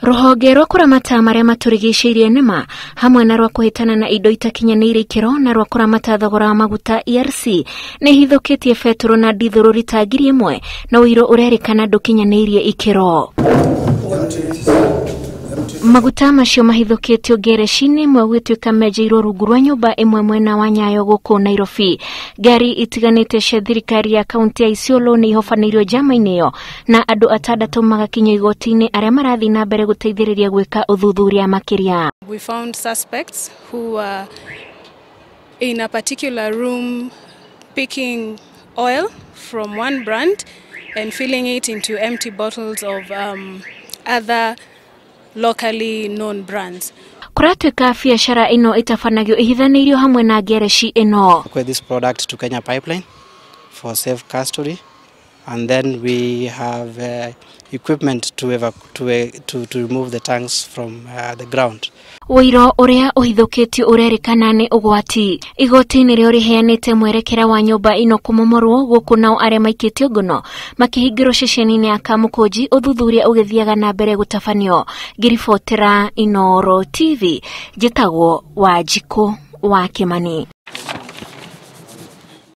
Rũhonge rwa kũramata marĩa matũrigicĩirie NEMA hamwe na rwa kũhĩtana na indo itakinyanĩire ikĩro na rwa kũramata thogora wa maguta ERC nĩ ihithũkĩtie betũrũ na ndithũrũ rita 1000 na ũiro ũrerĩkana ndũkinyanĩirie ikĩro. Maguta macio mahithũkĩtio ngereci-inĩ ĩmwe gũgĩtuĩka menjeirwo rungu rwa nyũmba ĩmwe mwena wa Nyayo gũkũ Nairobi. Ngari itiganĩte cia thirikari ya kaunti ya Isiolo nĩ ihobanĩirio njama-inĩ ĩyo na andũ atandatũ magakinyio igoti-inĩ arĩa marathiĩ na mbere gũteithĩrĩria gwĩka ũthuthuria makĩria. We found suspects who were in a particular room picking oil from one brand and filling it into empty bottles of other locally known brands. Kũratuĩka biacara ĩno ĩtabanagio ĩhithanĩirio hamwe na ngereci ĩno. This product to Kenya Pipeline for safe custody, and then we have equipment to remove the tanks from the ground. Ũiro ũrĩa ũhithũkĩtio ũrerĩkana nĩ ũgwati. Igoti nĩrĩo rĩheanĩte mwerekera wa nyũmba ĩno kũmomorwo gũkũ nao arĩa maikĩtio ngono makĩhingĩrwo ceceni-inĩ ya Kamũkũnji ũthuthuria ũgĩthiaga na mbere gũtabanio. Ngĩribotera Inooro TV, njĩtagwo Wanjikũ wa Kĩmani.